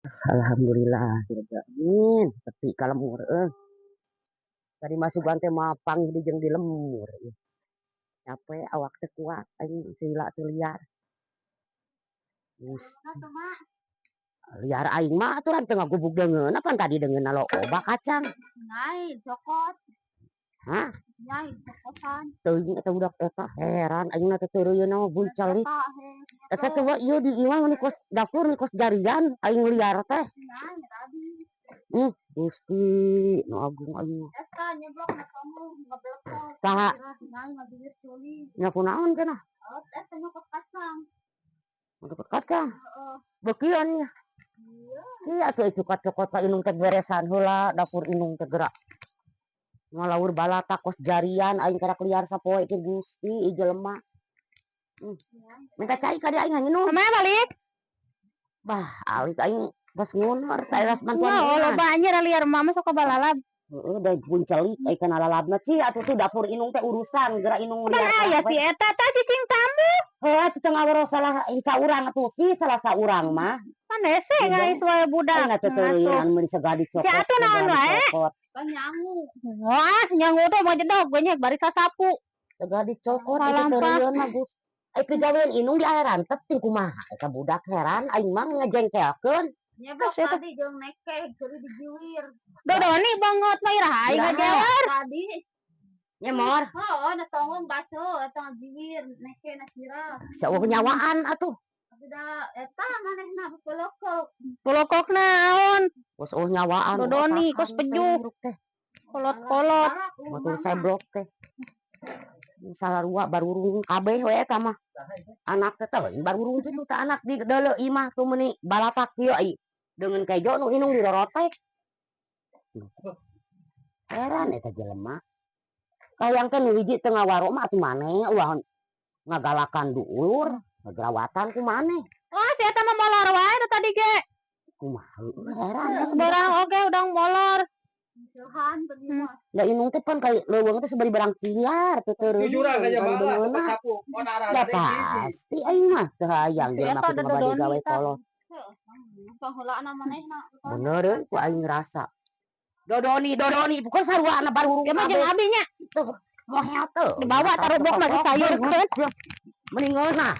Alhamdulillah, amin. Sepi ka lembur euy. Tadi masuk teh mapang di jeung di lembur. Capek, awak teh kuat aing sila teh liar. Gusti. Liar aing mah aturan teu ngagubug deungeun pan tadi deungeunna loba kacang. Nyai cokot. Hah? Nyai cokotan. Teuing eta budak eta, heran aing mah teh teureuyeuh mah buncelik. Eta he. Eta teh ieu di imah mah kos dapur kos jarian aing liar teh. Nyai tadi. Gusti nu agung aing mah. Eta nyeblok na kamu ngeblokot. Saha? Nyai ngaduit culi. Nya kunaon cenah? Oh, eta nyokot kacang. Nyokot kacang. Heeh. Beukian nya. Iya. Iya atuh cokot-cokot ka indung teh beresan heula dapur indung teh gerak. Ngalaur balatak kos jarian aing karak liar sapoe ge, Gusti ieu jelema. Minta cai ka dia aing nginum. Kemana balik? Bah, awit aing geus ngunur saeras bantuan. Wah, loba anjir liar mama sok balalab. Heeh, da puncelik ai kana lalabna ci atuh tuh dapur indung teh urusan gerak indung. Kan aya si eta tah cicing tamu. Heuh atuh teu ngawaro salah saurang atuh si salah saurang mah. Kan hese ngais wae budak. Aing teh teureuyeunan meuni sagadi cokot. Si atuh naon wae? Kan nyangu. Wah, nyangu tuh mau jedog gue nyek bari sasapu. Sagadi cokot itu Malampah. Teureuyeunan mah Gus. Ai pigawean indung di rantep ting kumaha eta budak, heran aing mah ngejengkelkeun. Nyeblok Si eta. Tadi jeung nekeh jadi dijiwir. Dodoni banget mah iraha aing Iraha? Ngajawar. Tadi. Nyemor. Oh, na tongong baso eta ngajiwir nekeh na sirah. Saueuh nyawaan atuh. Tapi da eta manehna pelokok. Polokok naon? Geus eueuh nyawaan. Dodoni, kos pejuh. Kolot-kolot. Motor seblok teh. Salarua barurung kabeh we eta mah. Anak teh teuing barurung kitu teh anak di deuleu imah tuh meuni balatak kieu ai. Deungeun kejo nu indung dirorotek. Heran eta jelema. Hayang teh nu hiji teu ngawaro mah atuh maneh ulah ngagalakan dulur, ngagerawatan ku maneh. Wah, si eta mah molor wae da tadi ge. Kumaha heran. Geus barang oge udang molor. Tuhan tadi mah. Da indung teh pan kai leuweung teh sabari barang ciar teu teureun. Jujuran aja malah sapu. Oh, arah Da pasti aing mah teu hayang Si jelema eta kitu mah bade dodoni gawe tah. kolot. Pangheulaana manehna. Bener euy ku aing ngerasa. Dodoni, dodoni, bukan sarua barurung Ieu mah jeung abi nya. Moheal teu. Dibawa tarubok lagi sayurkeun. Mending ngeunah.